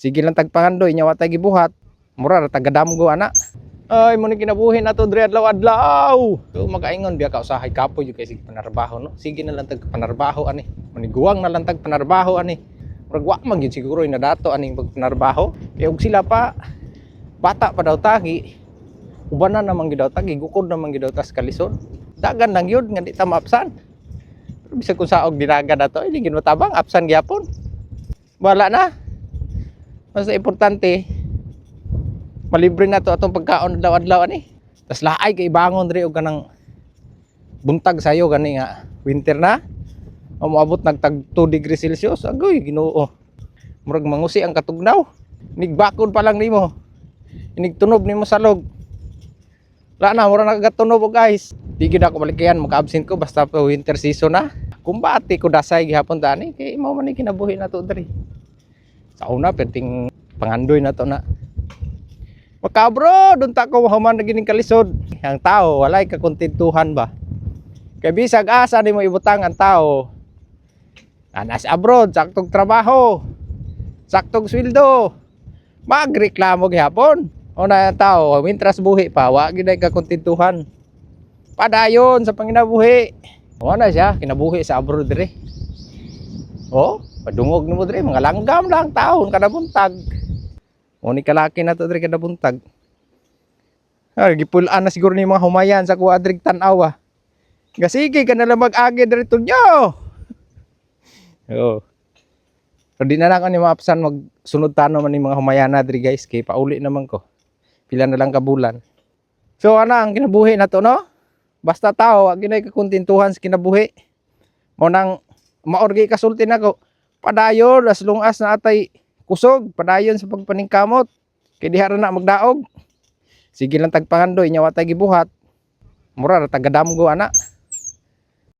Sige lang tagpangandoy nya wa tay gibuhat. Mura ra tagadamgo ana. Ay, mo ni kinabuhi na to dre adlaw-adlaw. So magaingon biya ka usahay, kapoy jud kay sige panarbaho, no. Sige na lang tag panarbaho ani. Maniguwang na lang tag panarbaho ani. Murag wa man gyud siguro nadato aning pagpanarbaho. Kay og sila pa, bata pa daw tagi. Ubanan naman gyud daw tagi, gukod naman gyud daw tas kalisod. Dagan lang yun nga di ta maapsan. Pero bisag kung saog dinaga na to, hindi gyud matabang, apsan gyapon. Wala na. Basta importante, malibre na to atong pagkaon adlaw-adlaw ani. Tas laay kay bangon diri og kanang buntag sayo gani nga winter na. O moabot nagtag 2 degrees Celsius. Agoy, Ginoo. Murag mangusi ang katugnaw. Nigbakod pa lang nimo. Inigtunob nimo salog. Wala na, mura nakagatunob og guys. Di gyud ako malikyan, maka-absent ko basta pa winter season na. Kumbati ko dasay gihapon tani kay mao man ni kinabuhi na to diri. Sa una perting pangandoy na to na. Makabro, doon ta ko human na gining kalisod. Ang tao walay kakontentuhan ba. Kay bisag asa nimo ibutang ang tao. Anas abroad, saktong trabaho, saktong sweldo. Magreklamo gihapon. O na ang tao, mintras buhi pa, wa gyud ay kakontentuhan. Padayon sa panginabuhi. O na siya, kinabuhi sa abroad dire. Oh, padungog nimo dire, mga langgam lang taon kada buntag. O ni kalaki na to dire kada buntag. Ay, gipulaan na siguro ni mga humayan sa kuha diri tan-aw ah. Gasige ka na lang mag-agi diri tunyo. Oo. Pero di na lang ako ni maapsan, magsunod tano man ni mga humayana diri, guys, kay pauli naman ko. Pila na lang ka bulan. So ana ang kinabuhi na to, no? Basta tao, wag ginay kakontentuhan sa kinabuhi. Mo nang maorgi kasulti nako. Padayon as long as na atay kusog, padayon sa pagpaningkamot. Kay diha ra na magdaog. Sige lang tagpangandoy nya wa tay gibuhat. Mura ra tagadamgo ana.